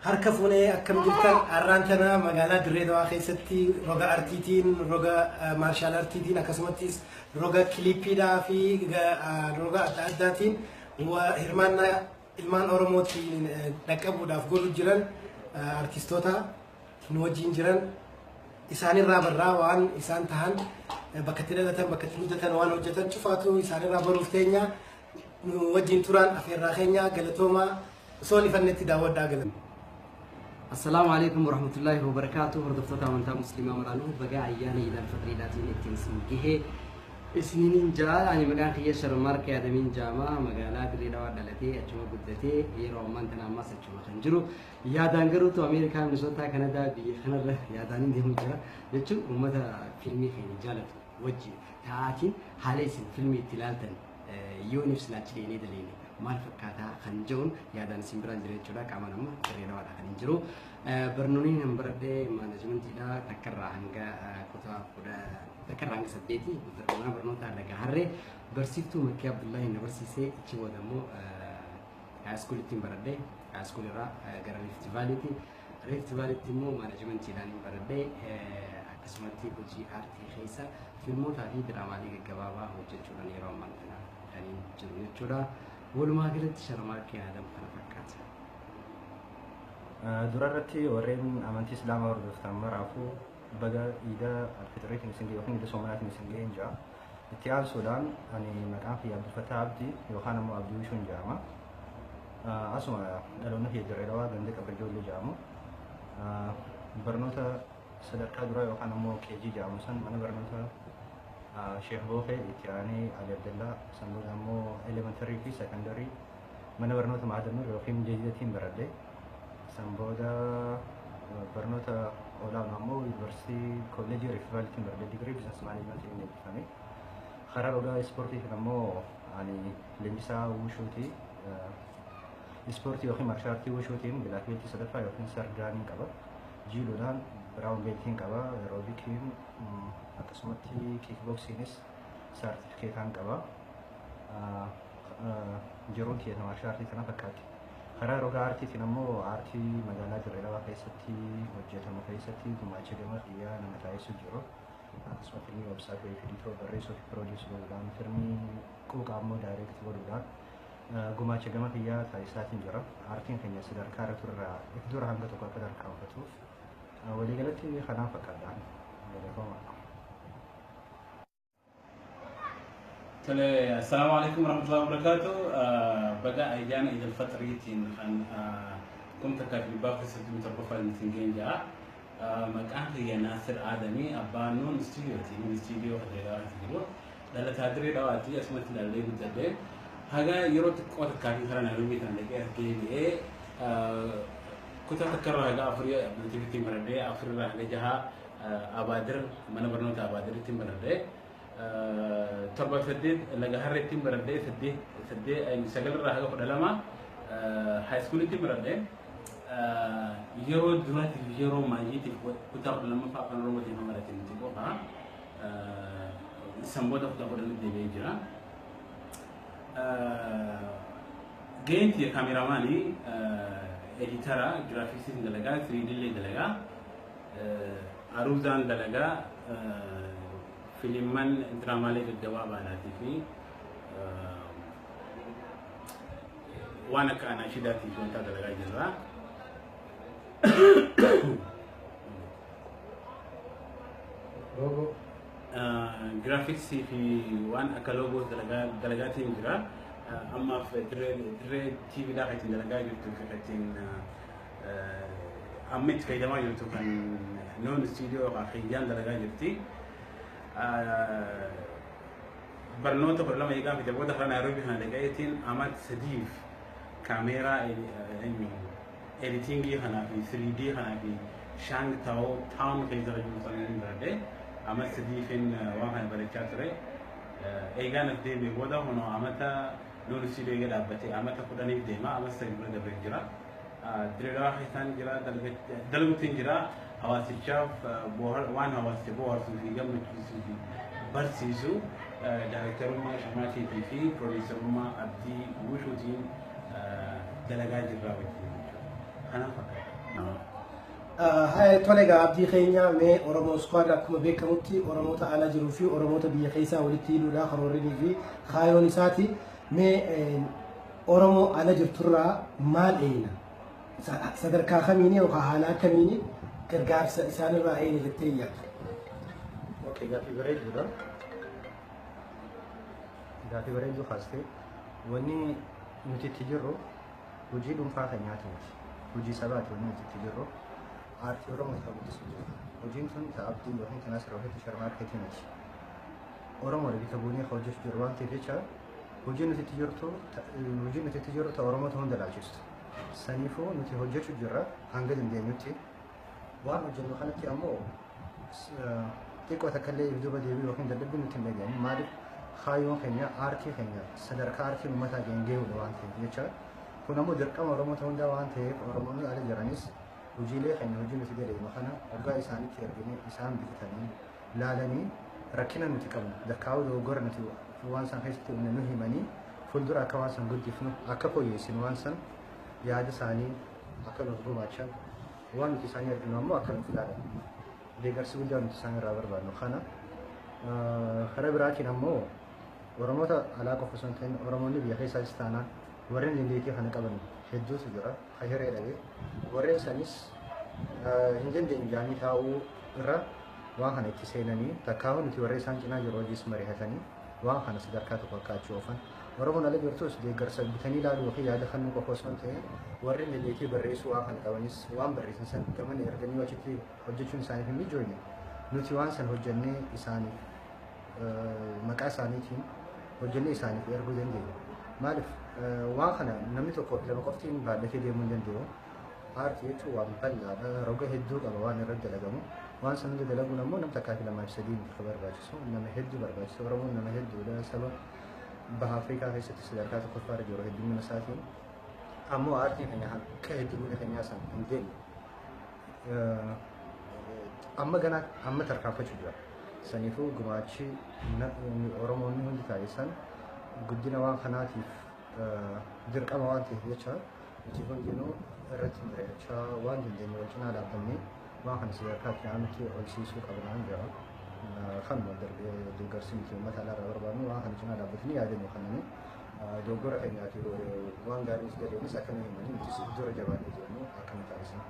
Harka fuunee, akkam jirtan? Har'aan tana magaalaa Dirree Dawaa keessatti roga artiitiin, roga martial artiitiin, akkasumattis roga kiliippiidhaa fi roga adda addaatiin hirmaannaa ilmaan Oromootiin dhaqqabuudhaaf godhu jiran artistoota nu wajjin jiran isaanirraa barraa, waan isaan tahan, bakka itti dhalatan, bakka itti guddatan, waan hojjetan cufaatu isaanirraa baruuf teenya. Nu wajjin turan afeerraa keenya. Galatoomaa. Osoo ifannetti daawwadhaa, galata. Assalaamu alaikum warahmatullahi wabarakaatu. Hordoftoota amantaa Musliimaa maraanuu, bagaa ayyaana Iidal Fixriidhaatiin ittiin isin gahee isiniin jaa. Ani maqaan kiyya Sharmaarkee Adamiin Jaamaa. Magaalaa Dirree Dhawaa dhalatee, achuma guddatee, yeroo ammaan tana ammas achuma kan jiru. Yaadaan garuutu Ameerikaa, Minisootaa, Kanadaa, biyya kanarra yaadaan hin deemu jira jechuun, uummata fiilmii keenya jaalatu wajjin ta'aatiin haala isin fiilmii itti ilaaltan yooniif silaachi dheenee daleene maal fakkaataa kan jedhuun yaadaan isin biraan jira jechuudha. Qaamaan amma Dirree Dhawaadha kan hin jiru. Barnoonni nan baradhee maanajimantiidha. Takkarraa hanga kutaa 11 hanga 8 mana barnoota Laga Harree barsiiftuu Makkii Abdullaahi na barsiisee. Achi booda immoo high schoolittiin baradhee, high school irraa gara Rift Valleytti. Rift Valleytti immoo maanajimantiidhaan hin baradhee. Akkasumatti hojii aartii keessa filmootaa fi diraamaalee gaggabaabaa hojjechuudhaan yeroo ammaan kana kan hin jiru jechuudha. Walumaa galatti Sharmaarkee Adam kana fakkaata. Dura irratti warreen amantii Islaamaa hordoftan maraafuu baga Iida Alfixiriitiin isin ga'e yookiin Iida Soomanaatiin isin ga'e jira. Itti aansuudhaan ani maqaan kiyya Abdulfattaa Abdii yookaan ammoo Abdii Wishuun jedhama. Asuma dhaloonni kiyya Dirree Dhawaa, ganda Qabra Ijoollee jedhamu. Barnoota sadarkaa duraa yookaan ammoo KG jedhamu san mana barnoota Sheekh Bookee, itti aanee Ali Abdallaa, san booda ammoo elementary fi secondary mana barnoota Ma'adanur yookiin Jeejidatiin baradhe. San booda barnoota olaanoo ammoo Yuunivarsiitii Kolleejii Rift Valleytiin baradhe, digirii business managementiin eebbifame. Karaa rogaa ispoortiitiin ammoo ani leenjisaa wushuuti. Ispoortii yookiin martial artii wushuutiin black beltii sadaffaa yookiin third daaniin qaba. Jiiluudhaan brown beltiin qaba. Aerobiciin akkasumatti kickboxiinis saartifikeetaan qaba. Jiruun kiyya martial artii kana fakkaatti. Karaa roga aartiitiin ammoo aartii magaalaa Dirree Dhawaa keessatti hojjetamu keessatti gumaacha gama kiyyaa nama taasisu jiru. Akkasuma fiilmii Obsaa fi Fiditoo barreessuu fi produce godhuudhaan, fiilmii Quuqaa ammoo direct godhuudhaan gumaacha gama kiyyaa taasisaatiin jira. Aartiin keenya sadarkaa irra turerraa if dura hanga tokko akka tarkaanfatuuf waliigalatti kanaan fakkaata. Galatoomaa. Tole, assalaamu alaikum warahmatullahi wabarakatuh. Baga ayyaana Iid al-Faxriitiin kan 1437ffaa ittiin geenye ja'a. Maqaan kiyya Naasir Aadamii, abbaan Nuun Istuudiyooti. Nuun Istuudiyoo Dirree Dhawaatti jiru. Dhalataa Dirree Dhawaatti, asumatti dhaladhee guddadhe. Haga yeroo xiqqoo takkaa fi karaa Naayiroobii kan dhaqee as deebi'ee, kutaa takkarraa haga afurii Abdulatiifittiin baradhee, afurirraa haga jahaa Abaadir, mana barnoota Abaadirrittiin baradhee. 7 8 Laga Harreettiin baradhee, 8 8 9rraa haga 12 high schoolittiin baradhee. Yeroo duraatiif, yeroo maayyiitiif, kutaa 12ffaa Afaan Oromootiin kan barate nuti qofa. San booda kutaa 10tti deebi'ee jira. Gaheen kiyya cameramaanii, editara, giraafiksiin dalagaa, 3D illee dalagaa, aruuzaan dalagaa, filimman diraamaalee gaggabaabaadhaatii fi waan akka anaashidaatii fi wanta dalagaa jirra. Logo. Giraafiksii fi waan akka loogoo dalagaatiin jira. Ammaaf Dirree TVdhaa kan ittiin dalagaa jirtu fi kan ittiin amma itti fayyadamaa jirtu kan Noon Istuudiyoo yookaan Kiyyaan dalagaa jirti. Barnoota 12 eegaan fide booda karaa Naayiroobii kana dhaqeetiin amata 3f kaameeraa editingii kanaa fi 3D kanaa fi Shaang Taa'oo town keessa kan jiru sana hin baradhe. Amata 3fin waan kana barachaa ture. Eegaan as deebi'e booda kunoo amata Noon Istuudiyoo eega dhaabbatee amata 10f deema. Amata 3 bira dabree jira. Dirree Dhawaa keessaan jira, dalaguttiin jira. Hawaasichaaf waan hawaasicha bohaarsuu fi gammachiisuu fi barsiisu daayirektarummaa Shamaakeetii fi piroodiisarummaa Abdii Wushuutiin dalagaa jirraa wajjin jechuudha. Kanaaf fakkaata. Tole egaa abdii keenya mee Oromoo Squad akkuma beekamutti Oromoota ala jiruu fi Oromoota biyya keessaa walitti hidhuudha karoorrii fi kaayoon isaati. Mee Oromoo ala jirturraa maal eeyna? Sadarkaa kamiini yookaan haala akkamiini gargaarsa isaanirraa eeyna jettee yaadda? Okay, gaaffii bareeduudha. Gaaffii bareedduu kaastee wanni nuti itti jirru hojii dhuunfaa keenyaati miti. Hojii sabaati wanni nuti itti jirru. Aartii Oromoo kan guddisuu jiru. Hojiin tun ta abdii yookiin ta Nasir yookiin ta Sharmaarkeetii miti. Oromoo bika buunee kan hojjechuu jiru waan ta'eef jecha hojii nuti itti jirru ta Oromoota hunda laalchistu. Saniifuu nuti hojjechuu jirra hanga dandeenyutti. Waan hojjennu kanatti ammoo xiqqoo takka illee duuba deebii yookiin dadhabbii nuti hin dhageenye. Maaliif kaayyoon keenya aartii keenya sadarkaa aartiin uummataa geengeehuudha waan ta'eef jecha. Kun ammoo dirqama Oromoota hundaa waan ta'eef Oromoonni ala jiranis hojiilee keenya hojii nuti dalagnu kana waggaa isaanitti ergine isaan bitatanii laalanii rakkina nuti qabnu dakkaa'uu dogoggora nuti waan san keessatti uumne nu himanii fuuldura akka waan san guddifnu akka fooyyessinu waan san yaada isaanii akka nuuf gumaachan waan nuti isaanii arginu ammoo akka nuuf ilaalan deeggarsi guddaa nuti isaan irraa barbaadnu kana. Karaa biraatiin ammoo Oromoota alaa qofa osoo hin ta'in Oromoonni biyya keessaas taanaan warreen dandeettii kana qaban hedduutu jira ka hiree dhabe warreen sanis hin dandeenyu jedhanii taa'uu irra waan kana itti seenanii takkaa'uu nuti warreen isaan cinaa jiru hojiis mari'atanii waan kana sadarkaa tokko akka achi oofan. Oromoon ala jirtus deeggarsa bitanii ilaaluu yookiin yaada kennuu qofa osoo hin ta'in warreen dandeettii barreessuu waan kana qabanis waan barreessan san gamana erganii achitti hojjechuun isaaniif hin mijoofne nuti waan san hojjennee isaaniif maqaa isaaniitiin hojjennee isaaniif erguu dandeenya. Maaliif waan kana namni tokko lama qoftiin baadhatee deemuu hin danda'u. Aartii jechuun waan bal'aadha. Roga hedduu qaba waan irratti dalagamu. Waan san hunda dalaguun ammoo nam takkaa fi lamaa fi sadii miti barbaachisu. Nama hedduu barbaachisu. Oromoon nama hedduudha. Saba baha Afrikaa keessatti sadarkaa tokkoffaa irra jiru heddumina isaatiin. Ammoo aartiin keenya akka heddumina keenyaa san hin deemne. Amma ganaa amma tarkaanfachuu jira. Saniifuu gumaachi Oromoonni hundi taasisan guddina waan kanaatiif dirqama waan ta'eef jecha nuti hundinuu irratti mari'achaa waan dandeenye wal cinaa dhaabbannee waan kana sadarkaa itti aanutti ol siisuu qabnaan jira. Kanuma deeggarsi nuti uummata alaarraa barbaadnu waan kana cinaa dhaabbatanii yaadannoo kennanii dogoggora keenyaa fi waan gaariis gadheenis akka nu himanii nutis dura jabaannee deemnu akka nu taasisan.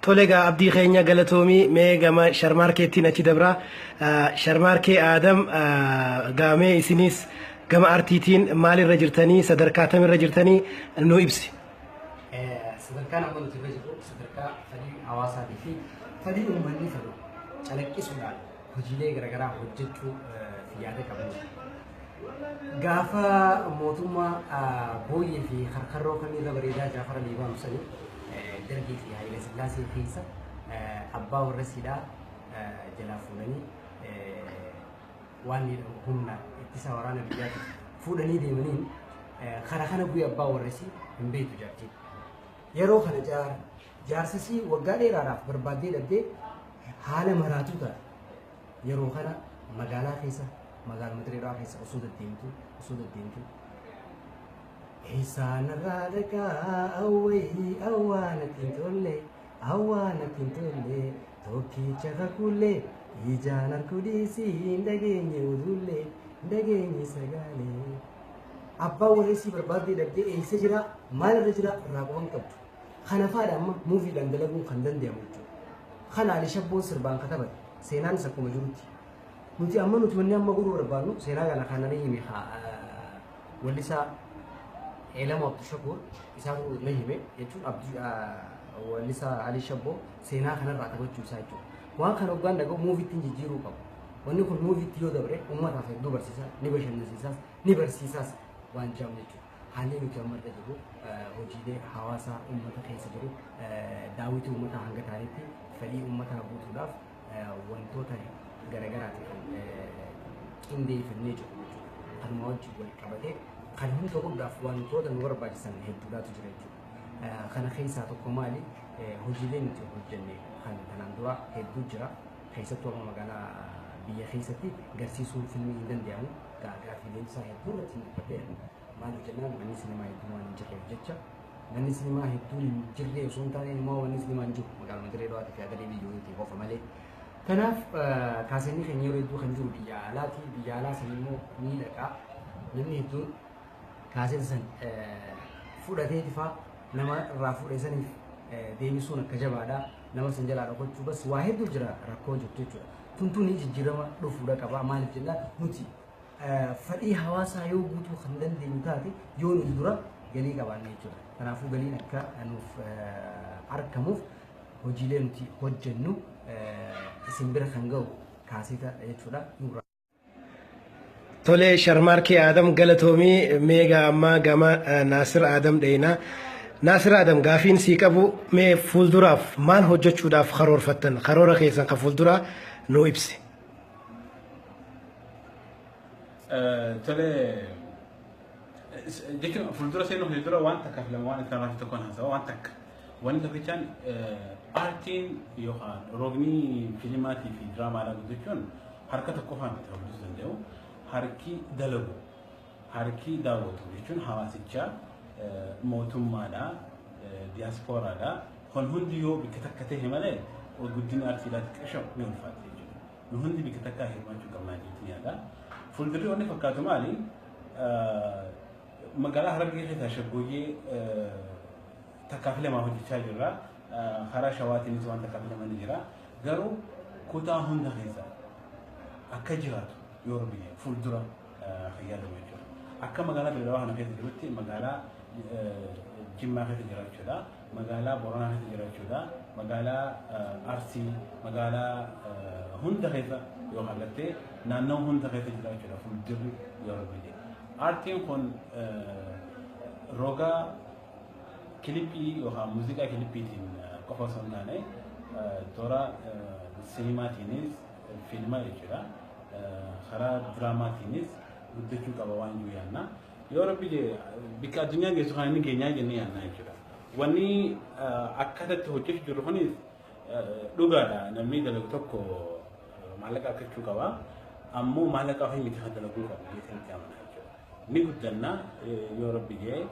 Tole egaa abdii keenya galatoomii mee gama Sharmaarkeettiin achi dabraa. Sharmaarkee Aadam gaamee isinis gama artiitiin maalirra jirtanii sadarkaa tamirra jirtanii nu ibsi. Sadarkaan amma nuti irra jirru sadarkaa fedhii hawaasaatii fi fedhii uummanni fedhu calaqqisuudhaan hojiilee garaagaraa hojjechuu fi yaada qabnudha. Gaafa mootummaa booyyee fi karkarroo kamirra bareedaa Jaafar Alii Baanu sanii Dargii fi Haayile Sillaasee keessa abbaa warra siidhaa jalaa fuudhanii waan humna ittisa waraana biyyaatiif fuudhanii deemaniin kara kana bu'ee abbaa warra isii hin beektu jaartiin. Yeroo kana jaarsisii waggaa dheeraadhaaf barbaaddee dhabdee haala maraatuu taate. Yeroo kana magaalaa keessa magaaluma Dirree keessa osoo deddeemtu Eessaanarraa dhaqaa awwayii awwaanatti hin tolle awwaanatti hin tolle tokkicha kakullee ijaan harku dhiisii hin dhageenye uduullee hin dhageenye sagaalee. Abbaan warra isii barbaaddee dhabdee eessa jira maalirra jira irraa quban qabdu. Kana faadha amma muuviidhaan dalaguun kan danda'amu jechuudha. Kana Ali Shabboon sirbaan katabate seenaan isa akkuma jirutti. Nuti amma nuti wanni amma godhuu barbaadnu seenaa kana kan ani hime wallisaa Elamo Abdushakur isaatu na hime jechuun wallisaa Ali Shabboo seenaa kanarraa taphachuu isaa jechuudha. Waan kana hoggaan dhaga'u muuviitti jijjiiruu qabu. Wanni kun muuviitti yoo dabre uummataaf hedduu barsiisa, ni bashannansiisaas, ni barsiisaas waan jedhamu jechuudha. Haalli nuti amma irra jirru hojiilee hawaasaa uummata keessa jiru daawwitii uummataa hanga ta'anitti fedhii uummataa guutuudhaaf wantoota garaagaraatiin kan qindeeffannee jiru jechuudha. Kanuma wajjin wal qabatee kan hunda godhuudhaaf wantoota nu barbaachisan hedduudhaatu jira jechuudha. Kana keessaa tokko maali? Hojiilee nuti hojjenne kan kanaan dura hedduu jira. Keessattuu amma magaalaa biyya keessatti garsiisuun filmii hin danda'amu. Gaaffiileen isaa hedduu irratti dubbadhee Maaliif jennaan, manni sinimaa hedduu waan hin jirreef jecha. Manni sinimaa hedduun hin jirre osoo hin taane, immoo manni sinimaa hin jiru magaaluma Dirree Dhawaatii fi Adalee biyyootii qofa malee. Kanaaf kaasenni keenya yeroo hedduu kan jiru biyya alaati. Biyya alaa san immoo ni dhaqa. Namni hedduun kaaseta san fudhatee tifaa nama irraa fuudhe saniif deebisuun akka jabaadha. Nama san jalaa dhokachuu bas waa hedduu jira, rakkoo jirtu jechuudha. Tuntuun jijjiirama dhufuudha qaba. Maaliif jennaan, nuti fedhii hawaasaa yoo guutuu kan dandeenyu taate yoo nuti dura galii qabaanne jechuudha. Kanaafuu galiin akka nuuf argamuuf hojiilee nuti hojjennu isin bira kan ga'u kaaseta jechuudha. Nurraa. Tolee, Sharmaarkee Adam, galatoomii. Meegaa ammaa gama Naasir Adam dheenaa. Naasir Adam, gaafiin sii qabu, mee fuulduraaf maal hojjechuudhaaf karoorfattan? Karoora keessan kan fuulduraa nuu ibsi. Tolee, jechuun fuuldura seenuu dura waan takkaaf lama waan itti tokkoon haasawa waan takka. Wanni tokkichaan, aartiin yookaan rogni fiilmaatii fi diraamaadhaa guddachuun harka tokko qofaan miti guddisuu danda'u. Harki dalagu, harki daawwatu jechuun hawaasichaa, mootummaadha, diyaaspooraadha. Kun hundi yoo bikka takka ta'e malee guddinni aartiidhaa xiqqeesha ni ulfaata jechuudha. Nu hundi bikka takkaa hirmaachuu qabnaa jechuun yaada. Fuuldurri wanni fakkaatu maali? Magaalaa Harargee keessaa shaggooyyee takkaa fi lamaa hojjechaa jirra. Karaa Shawaatiinis waan takkaa fi lama ni jira. Garuu kutaa hunda keessa akka jiraatu yoo Rabbi fuuldura kan yaadamu jechuudha. Akka magaalaa Dirredawaa kana keessa jirutti magaalaa Jimmaa keessa jira jechuudha. Magaalaa Boranaa keessa jira jechuudha. Magaalaa Arsii, magaalaa hunda keessa yoo kallattee naannoo hunda keessa jira jechuudha fuuldurri yoo Rabbi jedhe. Aartiin kun roga kilippii yookaan muuziqaa kilippiitiin qofa osoo hin taane, toora sinimaatiinis, fiilmaa jechuudha. Karaa diraamaatiinis guddachuu qaba waan jiru yaadna. Yoo Rabbi jedhe bikka addunyaan geessu kan inni geenyaa jennee yaadna jechuudha. Wanni akkatatti hojjechuu jirru kunis dhugaadha. Namni dalagu tokko maallaqa argachuu qaba. Ammoo maallaqa ofii miti kan dalaguu qabu jettanii amana jechuudha. Ni guddanna yoo Rabbi jedhe,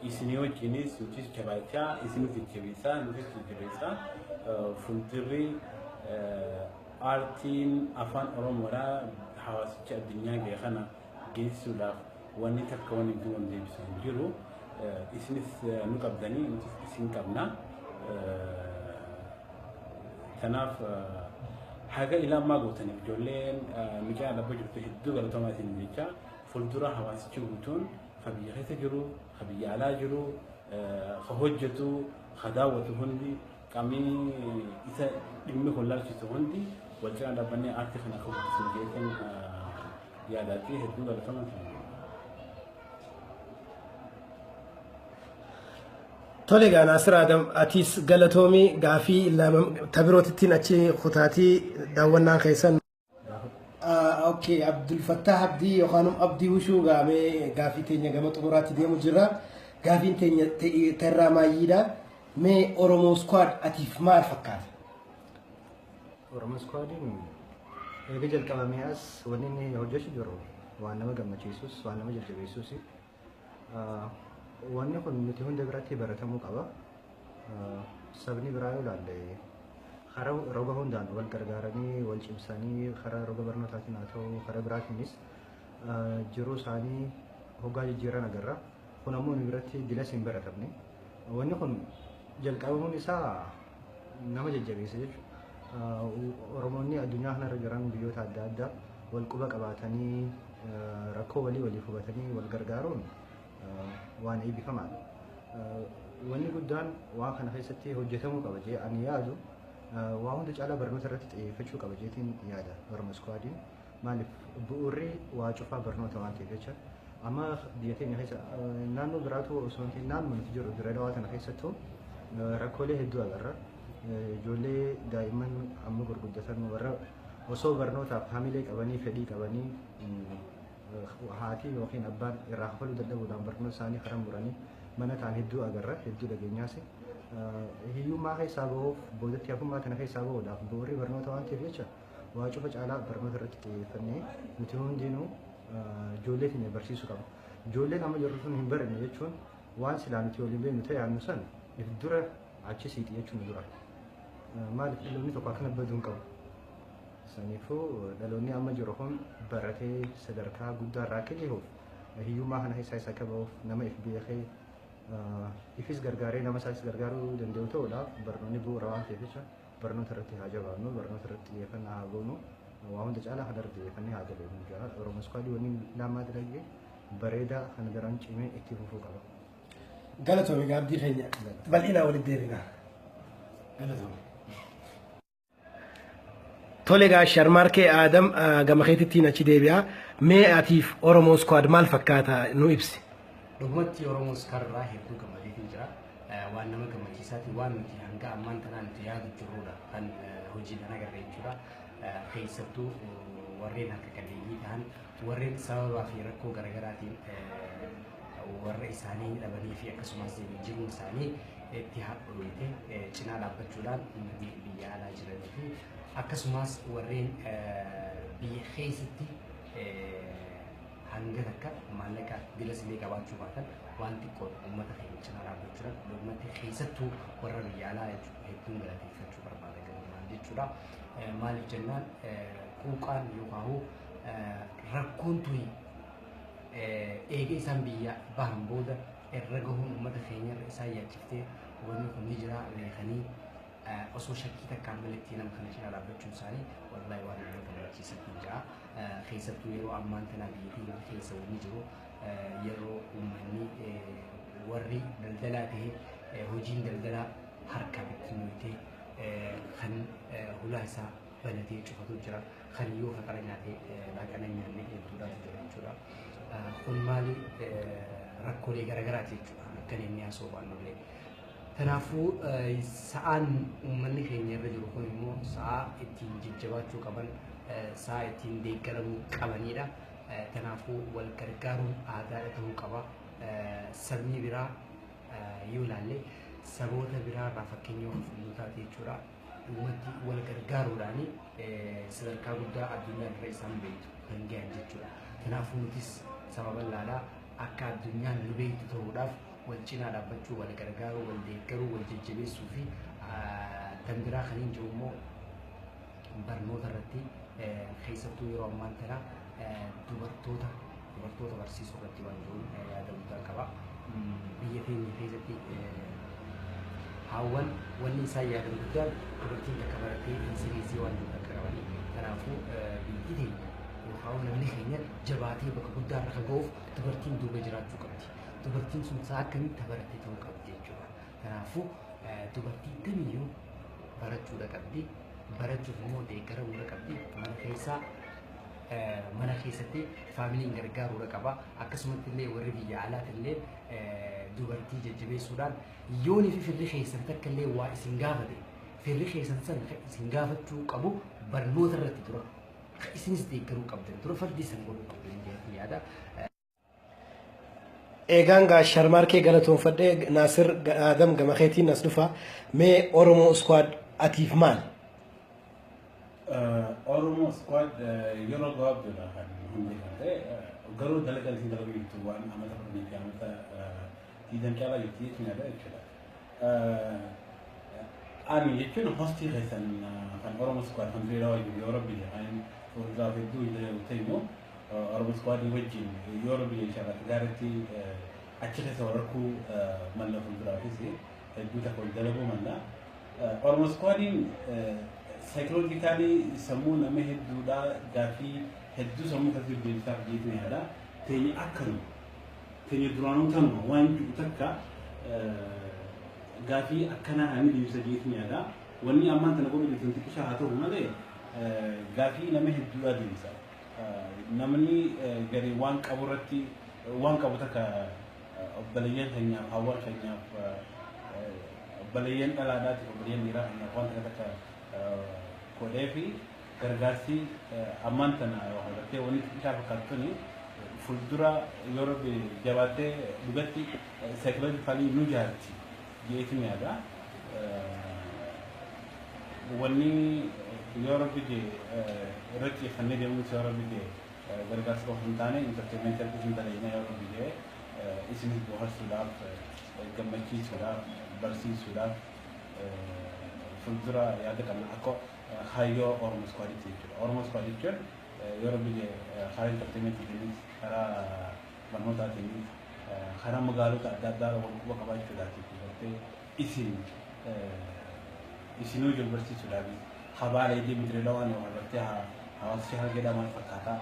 isinii wajjinis nutis jabaachaa, isinis jajjabeessaa, nutis jajjabeessaa, fuuldurri aartiin afaan Oromoodhaa hawaasicha addunyaa gahe kana geessisuudhaaf wanni takka wanni duuban deebisu hin jiru. Isinis nu qabdanii, nutis isin qabna. Kanaaf haga ilaa ammaa gootaniif ijoolleen mucaa dhabboo jirtu hedduu galatoomaa isin jecha. Fuuldura hawaasichi guutuun ka biyya keessa jiru, ka biyya alaa jiru, ka hojjetu, ka daawwatu hundi, qaamni isa dhimmi kun laalchisu hundi wal cinaa dhaabbannee aartii kana akka guddisnu jechuun yaadaatti hedduu galatoomaa isin. Tole egaa, Naasir Adam, atis galatoomii. Gaafii tabirootittiin achi kutaatii daawwannaan keessan. Okay, Abdul Fattah Abdii yookaan Abdii Wushuu, gaamee gaafii teenya gama xumuraatti deemu jirra. Gaafiin teenya terraa maayyiidha. Mee Oromoo Squad atiif maal fakkaata? Oromoo Squadiin erga jalqabamee as wanni inni hojjechuu jiru waan nama gammachiisus, waan nama jajjabeessus. Wanni kun nuti hunda biratti baratamuu qaba. Sabni biraa yoo ilaalle karaa roga hundaan wal gargaaranii, wal cimsanii, karaa roga barnootaatiin haa ta'u karaa biraatiinis jiruu isaanii hoggaa jijjiiran agarra. Kun ammoo nu biratti dilas hin baratamne. Wanni kun jalqabamuun isaa nama jajjabeessa jechuudha. Oromoonni addunyaa kanarra jiran biyyoota adda addaa wal quba qabaatanii, rakkoo walii waliif hubatanii wal gargaaruun waan eebbifamaadha. Wanni guddaan waan kana keessatti hojjetamuu qaba jee ani yaadu, waa hunda caalaa barnoota irratti xiyyeeffachuu qaba jeetiin yaada Oromoo Squadiin. Maaliif, bu'uurri waa cufaa barnoota waan ta'eef jecha. Amma biyya teenya keessa naannoo biraatu osoo hin ta'in naannoo nuti jirru Dirree Dhawaa tana keessattuu rakkoolee hedduu agarra. Ijoollee daa'imman amma gurguddatan warra osoo barnootaaf hamilee qabanii, fedhii qabanii, haati yookiin abbaan irraa kafaluu dadhabuudhaan barnoota isaanii karaa muranii mana ta'an hedduu agarra, hedduu dhageenyaas. Hiyyummaa keessaa bahuuf, boodatti hafummaa kana keessaa bahuudhaaf bu'uurri barnoota waan ta'eef jecha waa cufa caalaa barnoota irratti xiyyeeffannee nuti hundinuu ijoollee keenya barsiisuu qabna. Ijoolleen amma jirru sun hin baranne jechuun waan silaa nuti waliin beeknu ta'e yaadnu san if dura achi siixi jechuun dura. Maaliif dhaloonni tokko akkana baduu hin qabu. Saniifuu dhaloonni amma jiru kun baratee sadarkaa guddaa irraa akka gahuuf, hiyyummaa kana keessaa isa akka bahuuf, nama if beekee ifis gargaaree nama isaas gargaaruu danda'u ta'uudhaaf barnoonni bu'uura waan ta'eef jecha barnoota irratti haa jabaannu, barnoota irratti xiyyeeffannaa haa goonu, waa hunda caalaa kana irratti xiyyeeffannee haa dalagnu jira. Oromoo Squad wanni lammaa dalagee bareedaa kana daran cimee itti fufuu qaba. Galatoome gaabdii keenya bal'inaa walitti deebina. Galatoome. Tole egaa Sharmaarkee Aadam gama keetittiin achi deebi'a. Mee atiif Oromoo Squad maal fakkaata nu ibsi? Dhugumatti Oromoo Squad irraa hedduu gammadeetiin jira. Waan nama gammachiisaati, waan nuti hanga ammaan tanaa nuti yaadu jirrudha kan hojiidhaan agarre jechuudha. Keessattuu warreen harka qalleeyyii ta'an, warreen sababaa fi rakkoo garaagaraatiin warra isaanii dhabanii fi akkasumas jiruun isaanii itti hadhooyte cinaa dhaabbachuudhaan uummanni biyya alaa jiranii fi akkasumas warreen biyya keessatti hanga takka maallaqa bilas illee qabaachuu baatan waan xiqqoon uummata keenya cinaa dhaabbachuudhaan dhugumatti keessattuu warra biyya alaa jechuudha hedduun galateeffachuu barbaada galumaan jechuudha. Maaliif jennaan, quuqaan yookaan rakkoon tuni eega isaan biyya bahan booda irra gahuun uummata keenya irra isaan yaachiftee wanni kun ni jira beekanii osoo shakkii takkaan maletti nama kana cinaa dhaabbachuun isaanii wallahi waan nama gammachiisatu jira. Keessattuu yeroo ammaan tanaa biyya keenya keessa wanni jiru yeroo uummanni warri daldalaa ta'e hojiin daldalaa harka bittinnootee kan hulaa isaa banatee cufatu jira. Kan yoo faxara nyaatee laaqana nyaanne hedduudhaatu jira jechuudha. Kun maali rakkoolee garaagaraati jechuudha akka inni haasoo baannullee. Kanaafuu sa'aan uummanni keenya irra jiru kun immoo sa'aa ittiin jajjabaachuu qaban, sa'aa ittiin deeggaramuu qabanidha. Kanaafuu wal gargaaruun aadaadha ta'uu qaba. Sabni biraa yoo ilaalle saboota biraa irraa fakkeenya of fudhannoo taate jechuudha. Dhugumatti wal gargaaruudhaan sadarkaa guddaa addunyaa irra isaan beektu kan gahan jechuudha. Kanaafuu nutis saba bal'aadhaa akka addunyaan nu beektu ta'uudhaaf wal cinaa dhaabbachuu, wal gargaaruu, wal deeggaruu, wal jajjabeessuu fi kan biraa kan hin jiru immoo barnoota irratti keessattuu yeroo ammaan tana dubartoota barsiisuu irratti waan jiruun yaada guddaa qaba. Biyya keenya keessatti haawwan wanni isaan yaadan guddaan dubartiin takka barattee hin sirreessee waan jiru takka qabanii. Kanaafuu biyyi teenya yookaan namni keenya jabaatee bakka guddaa irra ga'uuf dubartiin duuba jiraachuu qabdi. Dubartiin sun sa'a akkamitti barattee ta'uu qabdi jechuudha. Kanaafuu dubartiin kamiyyuu barachuudha qabdi. Barachuuf immoo deeggaramuudha qabdi. Mana keessaa mana keessatti faamiliin gargaaruudha qaba. Akkasumatti illee warri biyya alaati illee dubartii jajjabeessuudhaan yoonii fi firri keessan takka illee waa isin gaafate firri keessan san isin gaafachuu qabu barnoota irratti dura isinis deeggaruu qabdan dura fardii san godhuu qabdan jedhee yaada. Eegaan gaa Sharmaarkee galatoonfadhee, Naasir Aadam gama keetiin as dhufa. Mee Oromoo Squad atiif maal? Oromoo Squad yeroo gabaabduudha kan hundeeffamte, garuu dalagaa isin dalaguu jirtu waan amata 10 fi amata 20 caalaa jirti jechuudha jechuudha. Ani jechuun hostii keessan kan Oromoo Squad kan Dirree Dhawaa jiru yoo rabbi kan fuulduraaf hedduu hin ta'e immoo Oromoo Squad wajjin yoo rabbi inshallah gaariitti achi keessa wal rakkuu malla, fuulduraafis hedduu takka wal dalaguu malla. Oromoo Squadiin psychologically sammuu nama hedduudha, gaaffii hedduu sammuu keessatti deebisaaf jeetu yaada. Teenya akkanuma teenya duraanuu tanuma waan jiru takka gaaffii akkanaa kan inni deebisa jeetu yaada. Wanni ammaan tana godhu jirtu xiqqishaa haa ta'u malee gaaffii nama hedduudha deebisa. Namni gadi waan qabu irratti waan qabu takka obboleeyyan keenyaaf, hawwan keenyaaf, obboleeyyan dhalaadhaatiif, obboleeyyan dhiiraa keenyaaf waan takka takka godhee fi gargaarsi ammaan tana gartee wanni xiqqishaa fakkaatu tuni fuuldura yoo rabbi jabaattee dhugatti psychologically nu jaarti jeetu yaada. Wanni yoo rabbi jee irratti xiyyeeffannee deemuun yoo rabbi jee Gargaarsa qofa hin taane entertainmentii argachuu dalaginaa yeroo biyyee isinis bohaarsuudhaaf, gammachiisuudhaaf, barsiisuudhaaf fuuldura yaada qabna akka kaayyoo Oromo Squaditti jechuudha. Oromo Squad jechuun yeroo biyya karaa entertainmentiitiinis, karaa barnootaatiinis, karaa magaalota adda addaa wal quba qabaachuudhaatiif gartee isin isinuu jiru barsiisuudhaaf habaalee deemtee lawaan yookaan gartee hawaasni harargeedhaa maal fakkaataa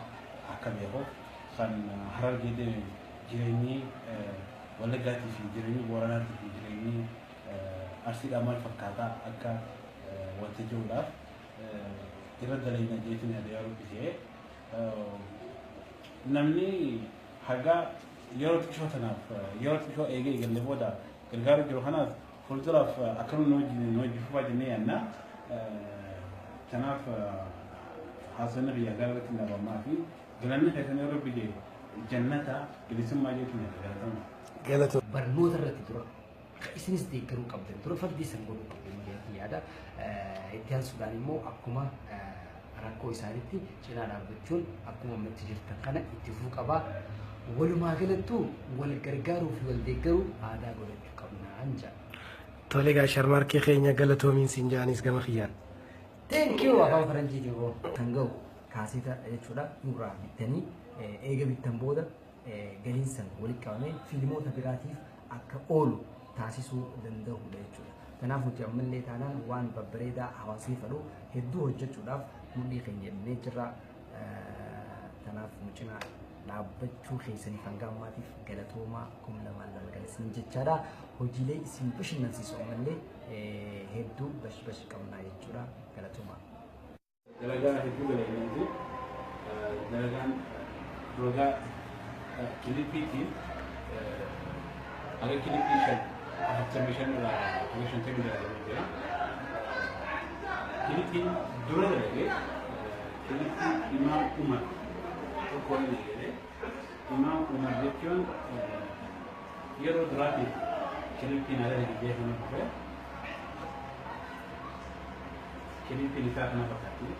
akka beeku kan harargee deeme jireenyi Wallaggaatii fi jireenyi Booranaatii fi jireenyi Arsiidhaa maal fakkaataa akka wanta jiruudhaaf irra dalayna jeetiin yaada yeroo bisee namni haga yeroo xiqqoo tanaaf yeroo xiqqoo eegee eegalee booda gargaaru jiru kanaaf fuulduraaf akkanuma nu wajjin fufaa jennee yaadna. Kanaaf haasawni biyya gara irratti dhabamaa fi galanni keessan yeroo biyya jannata bilisummaa jechuun yaada galatama. Galatoo. Barnoota irratti dura isinis deeggaruu qabdan dura fardii san godhuu qabdan malee yaada. Itti aansuudhaan immoo akkuma rakkoo isaaniitti cinaa dhaabbachuun akkuma ammatti jirtan kana itti fufuu qabaa. Walumaa galattuu wal gargaaruu fi wal deeggaruu aadaa godhachuu qabnaan jedha. Tole egaa Sharmaarkee keenya galatoomiin siin jaanis gama kiyyaan. Thank you afaan faranjiitiin hoo. Kan ga'u kaaseta jechuudha nurraa bittanii eega bittan booda galiin san walitti qabamee fiilmoota biraatiif akka oolu taasisuu danda'udha jechuudha. Kanaaf nuti ammallee taanaan waan babbareedaa hawaasni fedhu hedduu hojjechuudhaaf mudhii keenya hidhannee jirra. Kanaaf nu cinaa dhaabbachuu keessaniif hanga ammaatiif galatoomaa 2002 kan isin jechaadha. Hojiilee isin bashannansiisu ammallee hedduu bash bash qabnaa jechuudha. Galatoomaa. Dalagaa hedduu dalagnee dalagaan rogaa kilipiitiin haga kilipii 45 irraa haga 50 dalagamee jira. Kilipiin dura dalagee kilipii Imaam Umar tokko inni eegale. Imaam Umar jechuun yeroo duraatiif kilipiin ala dalagee kana dhufe. Kilipiin isaa kana fakkaatti.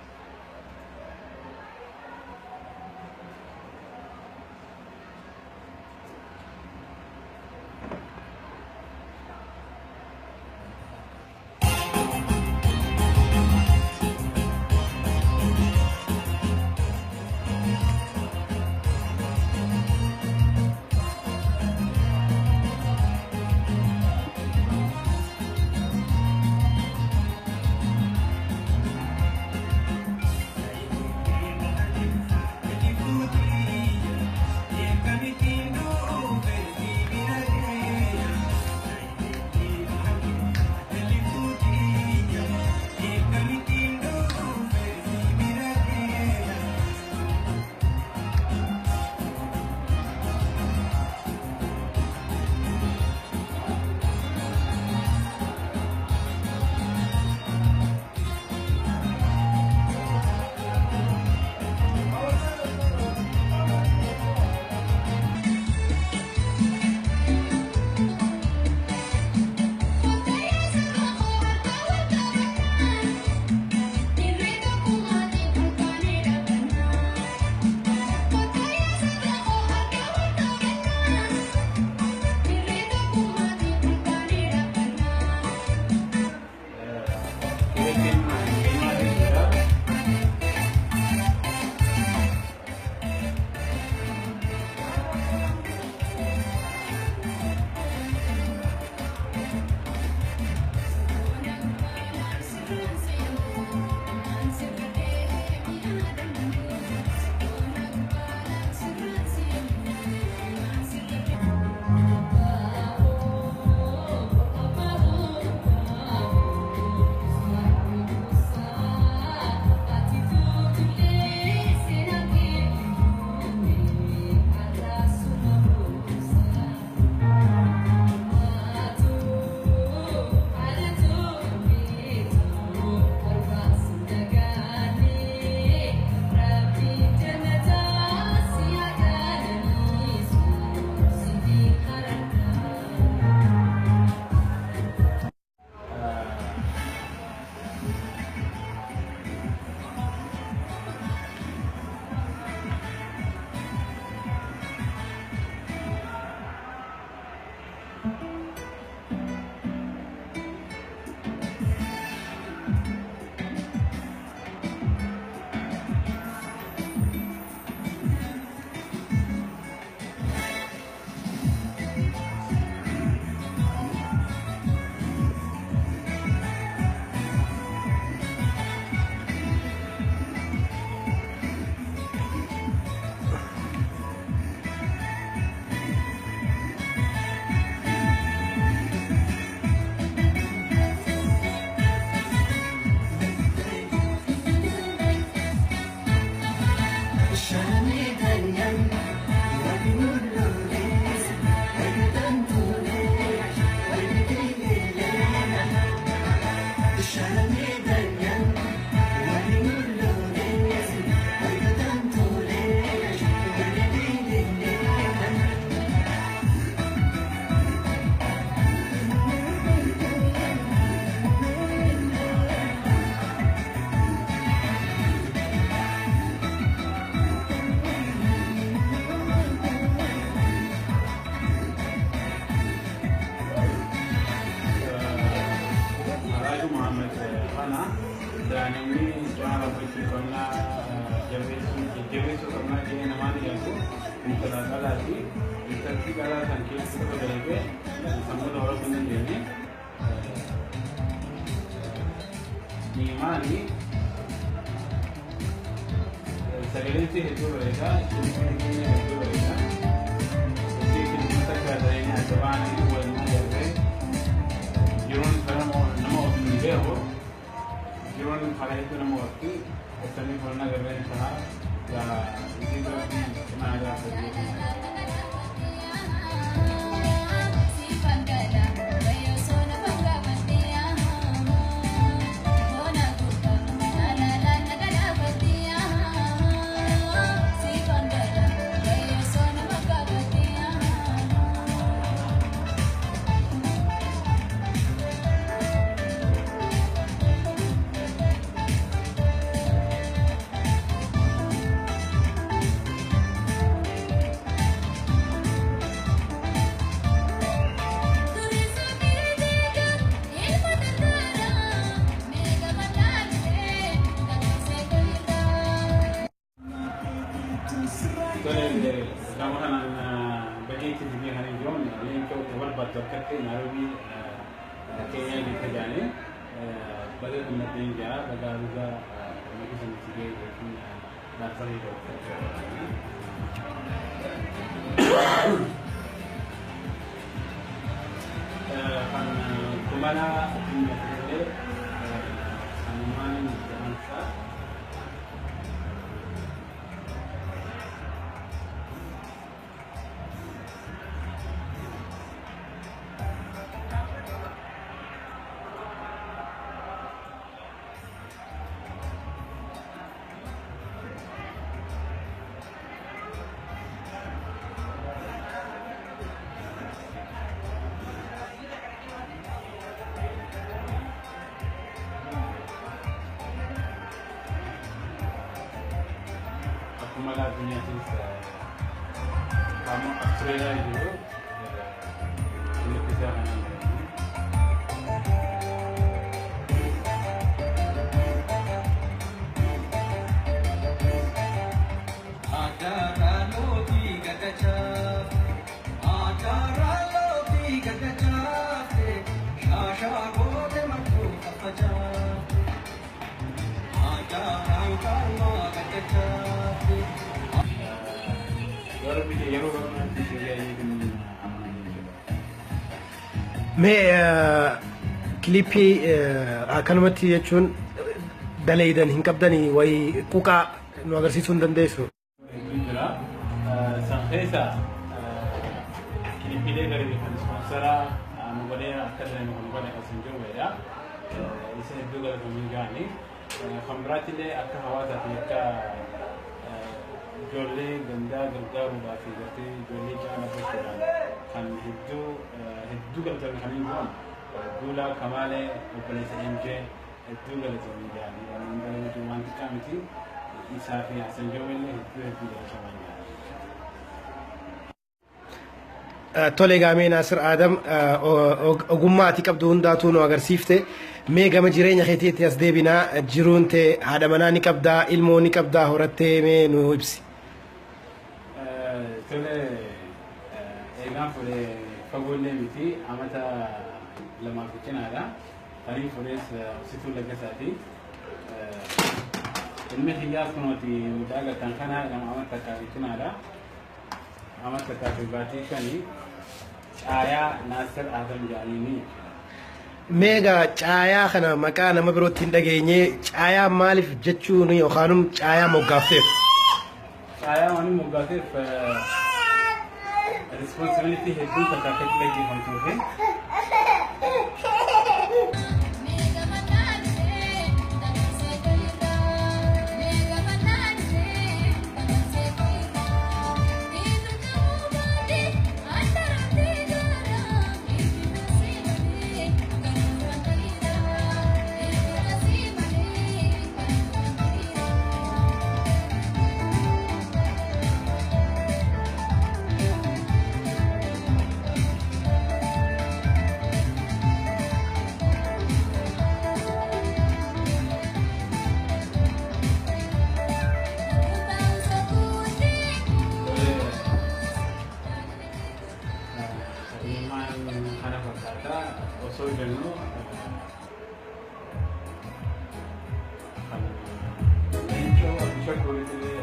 Intala dhalaati. Intalti dhalaa san keessa tokko dalagee sammuu warra sun dandeenye. Diimaani sagaleen hedduu bareedaa, kilippiin keenya hedduu bareedaa. Isii kilippii takka dalagee adda baanee waliin agarree jiruun karaa nama of hin beeku jiruun karaa hedduu nama ofi osanii waliin agarreen karaa isii biratti cimaa gaafa. Tole, gama kanaan bageetti biyya kana jiruun leenca barbaaddu akkatti Naayiroobii Keenyaa jecha jaanii baga gammaddeen jira baga aruuza gammachuu sanitti ga'e jechuun laafanii kan kumala addunyaa sanumaan jedhamsa. Akkuma addunyaattis qaama Austraaliyaa jiru kilippi isaa kanaan jedhamu. Yeroo biyya yeroo barnoonni biyya amana jechuudha. Mee kilippii akkanumatti jechuun daleeydan hin qabdanii wayii quqaa nu agarsiisuu hin dandeessu? Hedduu jira. San keessa kilippiilee garii kan ispoonsaraa nu godhee akka dalagnu kan godhe kan jiru wayiidha. Isa hedduu galatoomii ga'anii. Kan biraatti illee akka hawaasaa fi akka ijoollee gandaa gargaaruudhaa fi gartee ijoollee caalaa gochuudhaan kan hedduu hedduu galatoomii kan hin goon Duulaa Kamaalee obboleessa MJ hedduu galatoomii ga'anii waan hin galatoomii waan xiqqaa miti isaa fi Hasan Jawwellee hedduu hedduu galatoomii ga'anii. Tole gaamee Naasir Aadam, ogummaa ati qabdu hundaatuu nu agarsiifte. Mee gama jireenya keetiitti as deebinaa. Jiruun tee haadha manaa ni qabdaa, ilmoo ni qabdaa, horattee mee nu ibsi. Tole, eegaan fuudhee fagoollee miti, amata 2 fi cinaadha. Tarii fuudhees Obsituu Laggasaati. Ilmi kiyyaas kunooti mucaa gattan kana nama amata 1 fi cinaadha. Amata 1 fi baatii 5 Caayaa Naasir Adam jedhaniini jechuudha. Meegaa caayaa kana maqaa nama birootti hin dhageenye, caayaa maaliif jechuun yookaanum caayaa moggaafteef? Caayaa waan moggaaseef responsibility hedduu takka akkatti gaggeeffamtuufi. Kana fakkaata osoo jennu kan leencoo Abdushakuuritillee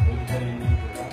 hojjetanii ni jira.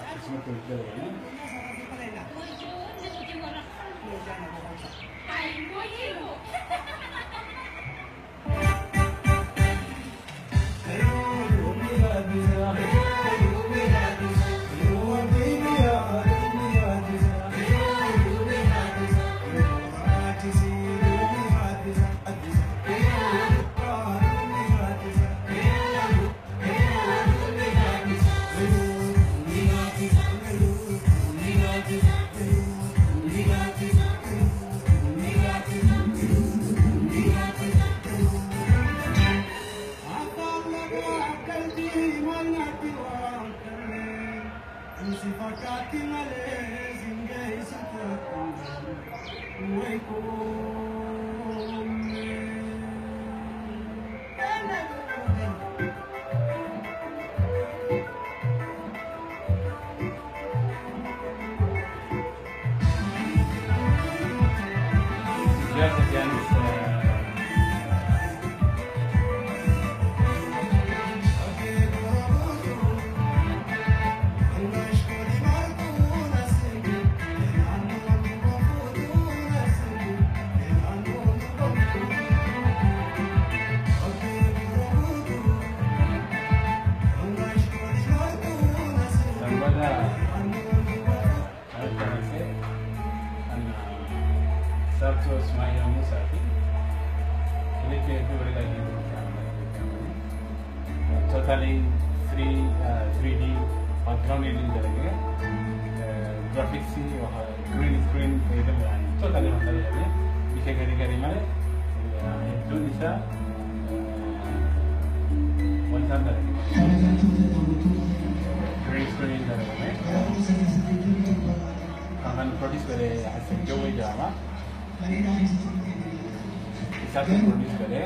Akkasumatti hojii dalagame. Sabtu Ismail Musa fi clip hedduu bareedaa keessatti totally 3D background inni dalagee graphics green screen fayyadamuudhaan totally kan dalagame bifa garii garii malee hedduun isaa wantaan dalagame green screen dalagame kan produce godhe Hassan Jawwe jedhama. Isaatu produce godhe.